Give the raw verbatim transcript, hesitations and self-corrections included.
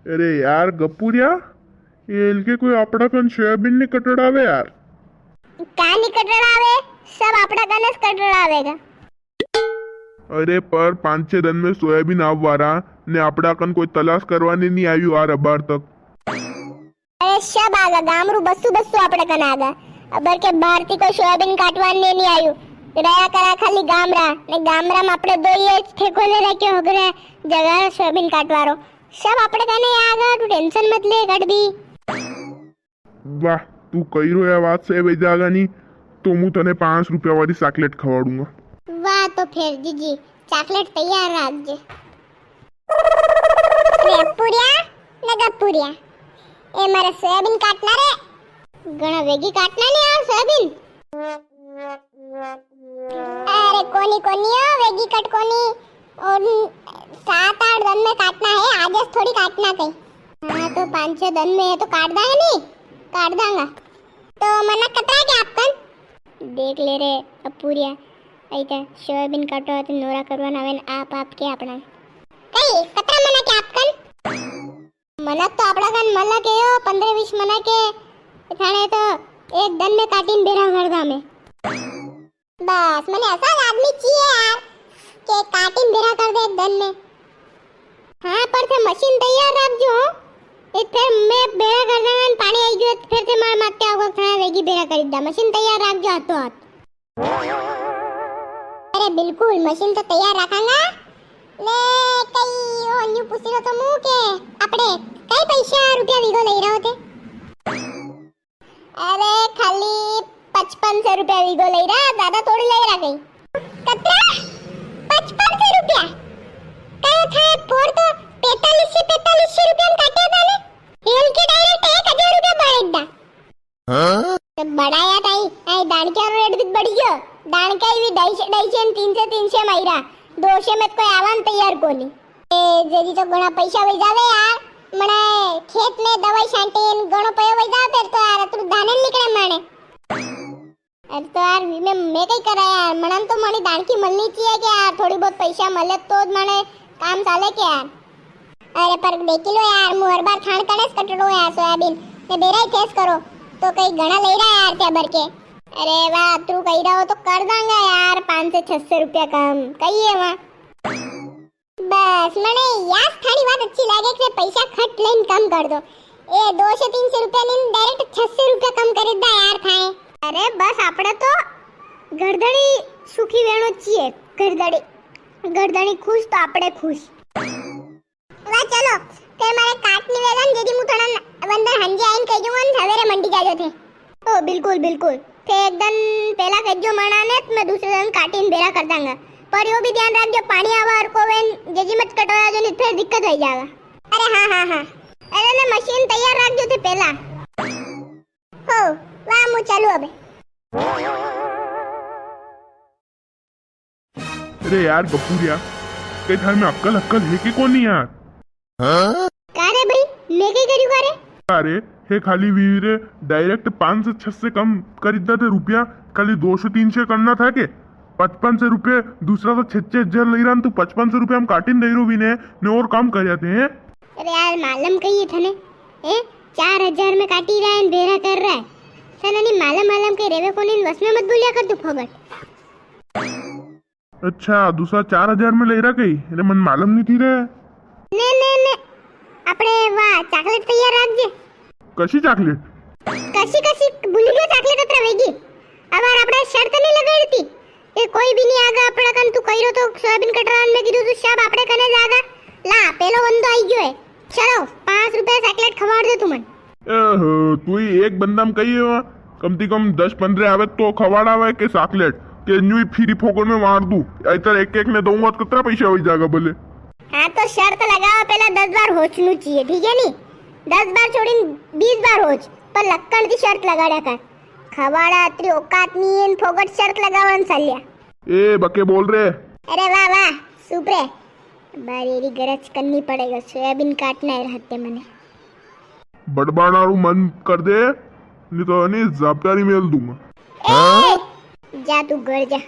अरे यार गपुरिया, ये एलके कोई आपड़ा कन सोयाबीन नी कटड़ावे यार। का नी कटड़ावे, सब आपड़ा कन स कटड़ावेगा। अरे पर पांच छह दन में सोयाबीन आववारा ने आपड़ा कन कोई तलाश करवाने नी आयु यार अबार तक। अरे सब आगा, गामरू बसू बसू आपड़े कन आगा। अबर के भारती कोई सोयाबीन काटवा ने नी आयु। रया करा खाली गामरा, ने गामरा में आपड़े दो ये ठेको ले रखे हो गए जगह सोयाबीन काटवारो। सब आपड़े कने आगा, तू tension मत ले कट भी। वाह, तू कही रो या बात से वे जागा नी, तो मु तने पांच रुपया वाली चॉकलेट खवाड़ूंगा। वाह, तो फिर जीजी, चॉकलेट तैयार रख जे। रे पुरिया, ने गपुरिया। ए मारे सोयाबीन काटना रे। घणा वेगी काटना नी यार सोयाबीन। अरे कोनी कोनी ओ, वेगी कट कोनी। और सात आठ दन में काटना है, आज थोड़ी काटना कई। हाँ तो पाँच छह दन में है तो काट दांगा नी, काट दांगा। तो मना कतरा के आपकन? देख ले रे अपुरिया, ऐ तो सोयाबीन काटो तो नोरा करवाना आवे न आप, आप के आपणा। कई, कतरा मना के आपकन? मनक तो आपड़ा कन मलक है यो, पन्द्रह बीस मनक है। थाने तो एक दन में काटीन भेरा कर दा मैं। बस, मने असा ज आदमी चाहिए यार, के काटीन भेरा कर दे एक दन में। हाँ, पर थे मशीन तैयार रख जो, हो। ए, फिर मैं भेरा कर दूंगा न पानी आई गयो, फिर थे मार मारते आओगे, थाने वेगी भेरा कर दा। मशीन तैयार रख जो, हाथों हाथ। अरे बिल्कुल, मशीन तो तैयार रखांगा। ने कई ओ न्यू पूछी रो तो मु के आपड़े कई पैसा रुपया वीगो ले रहो थे? अरे खाली पचपन सौ रुपया वीगो ले रहा, ज्यादा थोड़ी ले रहा कई। कतरा? पचपन सौ रुपया? कई था पोर तो पैंतालीस से, पैंतालीस से रुपया में काटे था ने। हेल के direct एक हजार रुपया बढ़े दा। हाँ? तो बढ़ाया ताई, आई दाणकिया रो रेट भी बढ़ गयो। दाणकिया भी ढाई सौ, ढाई सौ, तीन सौ, तीन सौ मायरा। दो सौ में तो कोई आवा न तैयार कोनी। ए, जदी तो घणा पैसा वई जावे यार। मने खेत में दवाई छांटी न घणो पयो वई जावे फिर तो यार, अतरू धाने निकले माने। अरे तो यार, मैं, मैं कई करा यार, मने तो मारी दाणकी मलनी चाहिए के यार, थोड़ी बहुत पैसा मले तो ज माने काम चाले के यार। अरे पर देखी लो यार, मु हर बार थान कने स कटड़ो यार सोयाबीन, ने बेरा ही थेस करो, तो कई घणा ले रहा यार थे भर के। अरे वाह, तू कही रहा हो तो कर दांगा यार, पाँच सौ छह सौ रुपया कम, कई है वहाँ। बस, मने यास थारी बात अच्छी लागे कि पैसा खट लेन कम कर दो। ए, दो सौ तीन सौ रुपया नी, direct छह सौ रुपया कम कर दा यार थाए। अरे बस, आपड़े तो घरधणी सुखी वेणो चाहिए, घरधणी, घरधणी खुश तो आपड़े खुश। वाह, चलो, फिर मारे काटनी वेगा न, जेदी मु थोड़ा न-, वंदन हंजे आइन कह दूंगा न, सवेरे मंडी जाजो थे। ओ, बिल्कुल, बिल्कुल। थे एक दन पहला कह जो मना ने, तो मैं दूसरे दन काटीन बेरा कर दांगा। पर यो भी ध्यान रख जो, पानी आवा हर को वेन, जेजी मत कटवा जो, नहीं फिर दिक्कत हो जाएगा। अरे हाँ, हाँ, हाँ। अरे ने मशीन तैयार रख जो थे पहला। हो, वाह, मु चालू अबे। अरे यार गपुरिया, कई थारे में अक्कल अक्कल है के कोनी यार? का रे भाई, मैं कई करियो का रे? अरे, हे खाली वीरे direct पाँच से छह से कम कर दा थे रुपया, खाली दो से तीन से करना था के? पचपन से रुपये, दूसरा तो छह छह हजार ले रहा, तू पचपन से रुपये हम काटिन दे रो वीने, ने और काम कर जाते हैं। अरे यार, मालूम कही है थने? ए, चार हजार में काटी रहा है, बेरा कर रहा है। थने नी मालूम, मालूम कही रेवे कोनी, वस में मत बोलिया कर तू फोगट। अच्छा, दूसरा चार हजार में ले रहा कई? अरे, मन मालूम नी थी रे। ने, ने, ने, आपणे वा चॉकलेट तैयार रख जे। कशी चॉकलेट? कशी, कशी, भूली गयो चॉकलेट अतरा वेगी। अब यार आपणे शर्त नी लगाई थी। ये कोई भी नी आगा आपणा कन, तू कही रो तो सोयाबीन कटरान में कीधु तू सब आपणे कने जागा। ला, पहलो बंदो आई गयो है। चलो, पाँच रुपया चॉकलेट खवाड़ दे तू मन। ओहो, तू ही एक बंदा में कही हो, कम ती कम दस पन्द्रह आवे तो खवाड़ आवे के चॉकलेट, के न्यू ही फ्री फोकट में मार दू। इतर एक एक ने दूंगा तो कितना पैसा हो जाएगा बोले? हाँ, तो शर्त लगावा, पहला दस बार होचनू चाहिए, ठीक है नी? दस बार छोड़ीन बीस बार होच, पर लक्कड़ की शर्त लगाड़ा कर। खवाड़ा अतरी औकात नी है, फोकट शर्त लगावन सालिया। ए, बके बोल रे। अरे वाह, वाह, सुप रे। बारी री गरज करनी पड़ेगा, सोयाबीन काटना है रहते मने। बड़बाड़ारू मन कर दे, नी तो नी जापटारी मेल दूंगा। ए, जा तू घर जा।